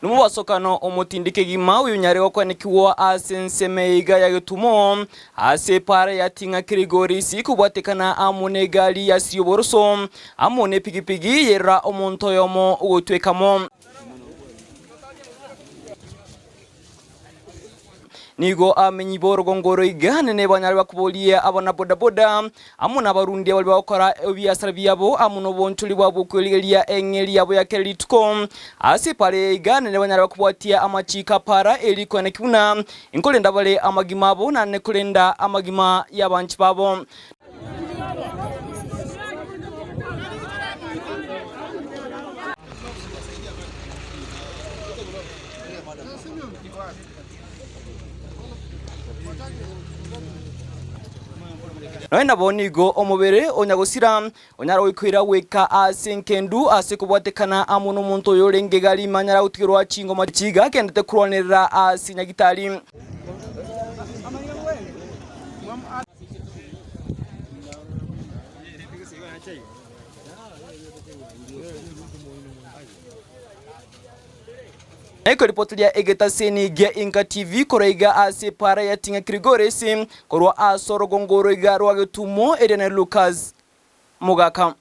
Nomobasokano omotindi kegima oyonyare gokwanekigwa ase ensemo eyeiga ya Getumo, ase epaara ya Ting'a Kirigorisi kobwatekana amo negari ya Sioboroso amo nepigipigi yerora omonto oyomo ogotwekamo. Nigo abamenyi b'orogongo oro iga nene banyare bakoboria abanabodaboda amo nabarundia baria bagokora ebiasara biabo amo nobonchori bwabo bw'okwerigeria eng'eria yabo ya kera rituko. Ase epaara eye iga nene banyare bakobwatia amachiiko a paara eria rikoeneki buna nkorenda bare amagima abo naende korenda amagima y'abanchi babo. Nonya nabo nigo omobere o nyagosira onyare goikoira goika ase enkendu ase kobwatekana amo nomonto oyo orenge iga rime anyare gotigerwa chingoma chiga agendete korwanerera ase nyagitari. Ekoripotiria egetaseni gia Inka TV korwa iga ase epaara ya Ting'a Kilgoris, korwa ase orogongo oro iga rwa Getumo, eria ne Lucas Mogaka.